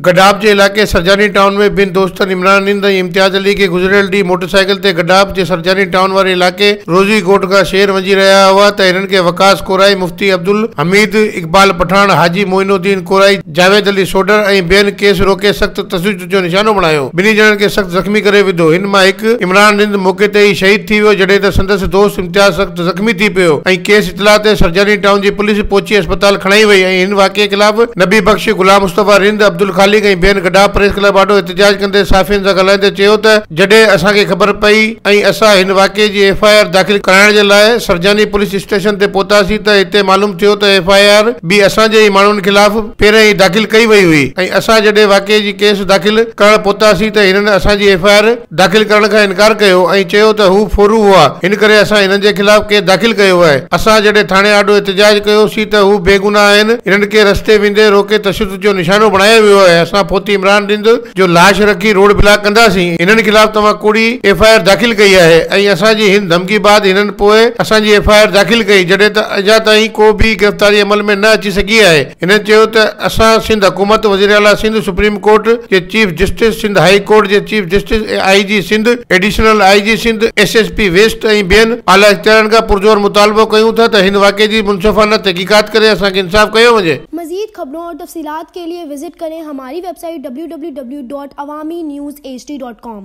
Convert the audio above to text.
گڏاپ جي علائقي سرجاني ٽائون ۾ ٻن دوستن عمران رند ۽ امتياز علي کي گذريل ڏينهن موٽر سائيڪل تي گڏاپ جي سرجاني ٽائون واري علائقي روزي ڳوٺ کان شهر وڃي رهيا هئا ته هنن کي وقاص ڪورائي، مفتي عبدالحميد، اقبال پٺاڻ، حاجي معين الدين ڪورائي، جاويد علي سوڍر ۽ ٻين کيس روڪي سخت تشدد جو نشانو بڻايو. ٻنهي ڄڻن کي سخت زخمي ڪري وڌو. هن مان هڪ عمران رند موقعي تي ئي شهيد ٿي ويو جڏهن ته سندس دوست امتياز سخت زخمي ٿي پيو ۽ کيس اطلاع تي سرجاني ٽائون جي پوليس پهچي اسپتال کڻائي وئي ۽ هن واقعي خلاف نبي بخش، غلام مصطفيٰ رند، عبدالخالق ۽ ٻين گڏاپ پريس ڪلب آڏو احتجاج ڪندي صحافين سان ڳالهائيندي چيو ته جڏهن اسان کي خبر پئي ۽ اسان هن واقعي جي ايف I R داخل ڪرائڻ جي لاء سرجاني پوليس اسٽيشن تي پهتاسين ته هتي معلوم ٿيو ته ايف I R به اسان جي ئي ماڻهن خلاف پهرين ئي داخل ڪئي وئي هئي ۽ اسان جڏهن واقعي جي ڪيس داخل ڪرڻ پهتاسين ته هنن اسان جي ايف I R داخل ڪرڻ کان انڪار ڪيو ۽ چيو ته هو ڦورو هئا ان ڪري اسان هنن جي خلاف ڪيس داخل ڪيو آهي اسان جڏهن ٿاڻي آڏو احتجاج ڪيو سين ته هو بيگناهه آهن انهن کي رستي ويندي روڪي تشدد جو نشانو بڻايو ويو آهي اسان فوتي عمران رند جو لاش رکي روڊ بلاڪ ڪنداسين انهن خلاف توهان ڪوڙي ايف I R داخل ڪئي آهي ۽ اسان جي هن ڌمڪي بعد هنن پوء اسان جي ايف I R داخل ڪئي جڏهن ته اڃا تائين ڪو به گرفتاري عمل ۾ نه اچي سگهي آهي هنن چيو ته اسان سنڌ حڪومت، وزيراعليٰ سنڌ، سپريم ڪورٽ جي chief justice, Sindh high court جي chief justice, I G Sindh, additional I G Sindh, S S P west ۽ ٻين اعليٰ اختيارين کان پرزور مطالبو ڪيون ٿا ته هن واقعي جي منصفانه تحقيقات ڪري اسان کي انصاف ڪيو وڃي. مزيد خبرون اور تفصيلات کے لیے وزٹ کریں ہماری ویب سائٹ www.awamiNewsHD.com.